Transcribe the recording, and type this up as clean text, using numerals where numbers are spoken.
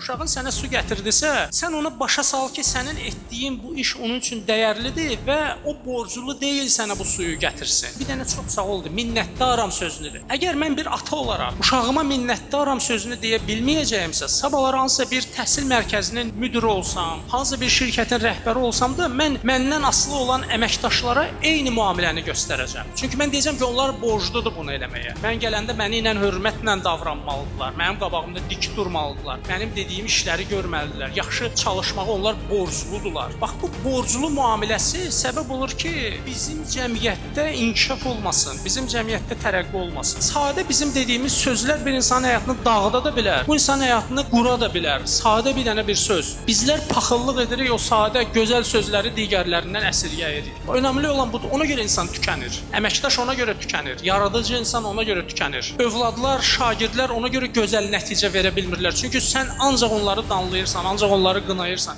Uşağın sənə su gətirdisə, sən ona başa sal ki, sənin etdiyin bu iş onun üçün dəyərlidir və o borclu deyil sənə bu suyu gətirsin. Bir dənə çox sağ oldu, minnətdaram sözünü de. Əgər mən bir ata olaraq uşağıma minnətdaram sözünü deyə bilməyəcəyimsə, sabahlar hansısa bir təhsil mərkəzinin müdiri olsam, hansısa bir şirkətin rəhbəri olsam da, mən məndən asılı olan əməkdaşlara eyni müamiləni göstərəcəm. Çünki mən deyəcəm ki, onlar borcludur bunu eləməyə. Mən gələndə məni ilə hörmətlə davranmalıdırlar. Mənim qabağımda dik durmalıdırlar. Mənim dediyim işləri görməlidirlər. Yaxşı çalışmağa onlar borcludular. Bax bu borclu müamiləsi səbəb olur ki, bizim cəmiyyətdə inkişaf olmasın, bizim cəmiyyətdə tərəqqi olmasın. Sadə bizim dediyimiz sözlər bir insanın həyatını dağıda da bilər, bu insanın həyatını qura da bilər. Sadə bir dənə bir söz. Bizlər paxıllıq edirik, o sadə, gözəl sözləri digərlərindən əsirgəyirik. Önəmli olan budur. Ona görə insan tükənir. Əməkdaş ona görə tükənir. Yaradıcı insan ona görə tükənir. Övladlar, şagirdlər ona görə gözəl nəticə verə bilmirlər. Çünki sən ancaq onları danlayırsan, ancaq onları qınayırsan.